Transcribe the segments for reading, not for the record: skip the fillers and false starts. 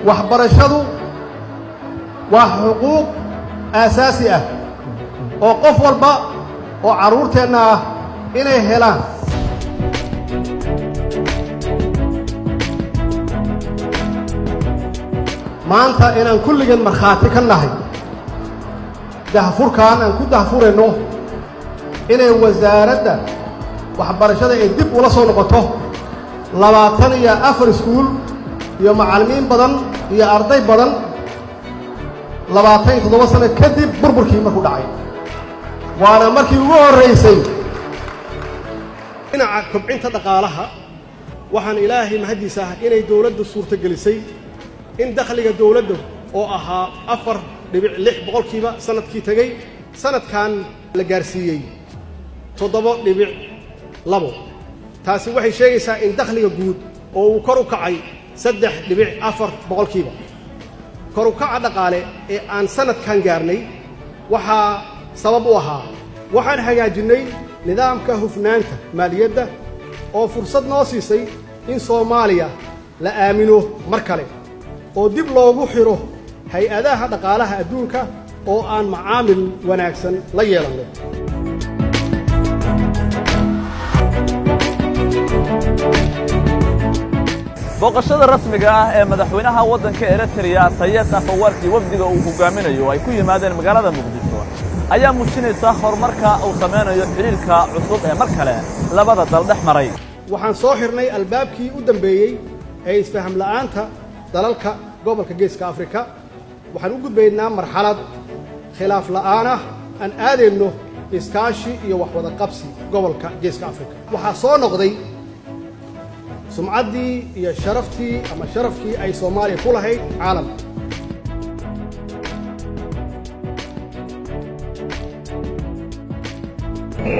Waxbarashadu waa xuquuq aasaasi ah oo qof walba oo carruurteenna ah inay helaan. Maanta inaan kulligeen markhaati ka nahay daahfurkaan aan ku daahfurayno inay Wasaaradda Waxbarashada ay dib ula soo noqoto 24 iskuul iyo macallimiin badan iyo arday badan, 27 sano kadib burburkii markuu dhacay, waana markii ugu horraysay. Dhinaca kobcinta dhaqaalaha, waxaan Ilaahay mahaddiisa ah inay dowladdu suurtogelisay in dakhliga dowladda oo ahaa 4.6% sanadkii tegey, sanadkan la gaarsiiyey 7.2. Taasi waxay sheegaysaa in dakhliga guud oo uu kor u kacay 3.4%. Kor u kaca dhaqaale ee aan sanadkan gaarnay waxaa sabab u ahaa waxaan hagaajinnay nidaamka hufnaanta maaliyadda oo fursad noo siisay in Soomaaliya la aamino mar kale oo dib loogu xidho hay-adaha dhaqaalaha adduunka oo aan macaamil wanaagsan la yeelanno. Booqashada rasmiga ah ee madaxweynaha waddanka Eritrea, Isaias Afwerki, wafdiga uu hogaaminayo ay ku yimaadeen magaalada Muqdisho ayaa muujinaysa horumarka uu samaynayo xidhiirka cusub ee mar kale labada dal dhex maray. Waxaan soo xirnay albaabkii u dambeeyey ee isfaham la'aanta dalalka gobolka Geeska Afrika. Waxaan u gudbaynaa marxalad khilaaf la'aan ah, aan aadayno iskaashi iyo wax wada qabsi gobolka Geeska Afrika. Waxaa soo noqday sumcaddii iyo sharaftii ama sharafkii ay Soomaaliya ku lahayd caalamka.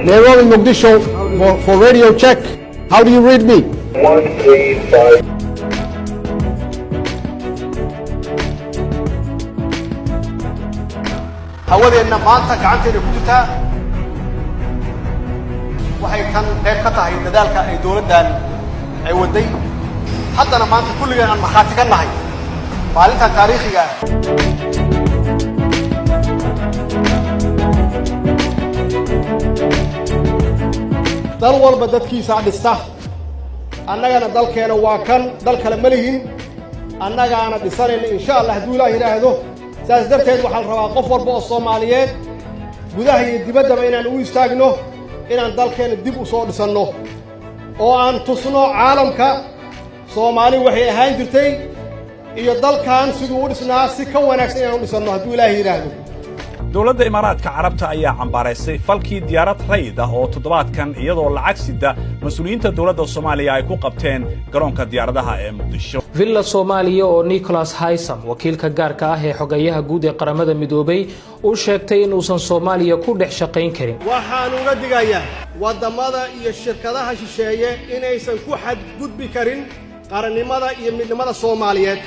Nairobi, Mogadishu for radio check. How do you read me? 1, 3, 5. Hawadeenna maanta gacanteena ku jirtaa. Waxay tan qayb ka tahay dadaalka ay dowladdan ay waday, haddana maanta kulligeen aan markhaati ka nahay maalintan taariikhiga ah. Dal walba dadkiisaa dhista. Annagana dalkeena waa kan, dal kale ma lihin, annagaana dhisanayna, insha Allah, hadduu Ilaah yidhaahdo. Saas darteed waxaa la rabaa qof walba oo Soomaaliyeed, gudaha iyo dibaddaba, inaan ugu istaagno inaan dalkeena dib u soo dhisanno oo aan tusno caalamka Soomaali waxay ahaan jirtay iyo dalkan siduu u dhisnaa si ka wanaagsan inaan u dhisanno, hadduu Ilaahay yidhaahdo. Dowladda Imaaraadka Carabta ayaa cambaaraysay falkii diyaarad rayid ah oo toddobaadkan iyadoo lacag sida mas-uuliyiinta dowladda Soomaaliya ay ku qabteen garoonka diyaaradaha ee Muqdisho. Villa Soomaaliya oo Nicholas Haysom, wakiilka gaarka ah ee xogayaha guud ee Qaramada Midoobay, u sheegtay inuusan Soomaaliya ku dhex shaqayn karin. Waxaan uga digayaa waddamada iyo shirkadaha shisheeye inaysan ku xadgudbi karin qarannimada iyo midnimada Soomaaliyeed.